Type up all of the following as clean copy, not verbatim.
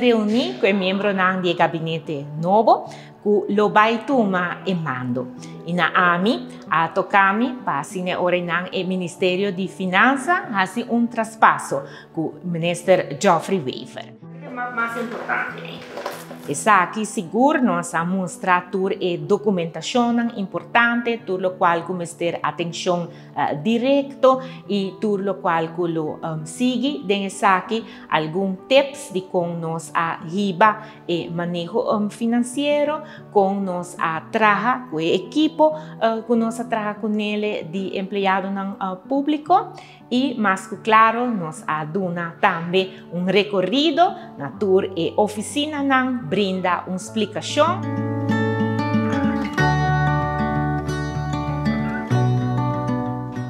reuni cu e miembronan di e gabinete nobo cu lo bay tuma e mando. Y na ami a toca mi pa asina e ora nan e Ministerio di Finansa haci un traspaso cu Minister Geoffrey Wever. Mas importante. Esaki sigur nos a mustra tur e documentacionnan importante, tur locual cu mester atencion directo y tur locual cu lo sigui den esaki, algun tips di con nos a hiba e maneho financiero, con nos a traha cu e ekipo cu nos a traha cu nele di empleadonan publico. Y mas cu claro nos a duna tambe un recorido na tur e oficinanan, brinda un splicacion.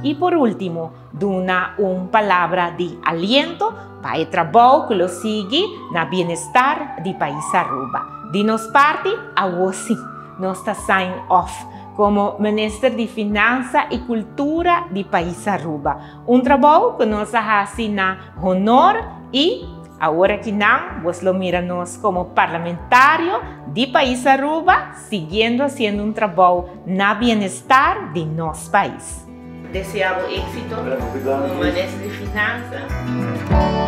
Y por ultimo duna un palabra di aliento pa e trabou cu lo sigui na bienestar di pais Aruba. Di nos parti, awo si, nos ta sign off. Como Minister di Finansa y Cultura di Pais Aruba. Un trabou cu nos a haci na honor y awor aki nan bos lo mira nos como Parlamentario di Pais Aruba siguiendo haciendo un trabou na bienestar di nos pais. Desea bo exito como Minister di Finansa.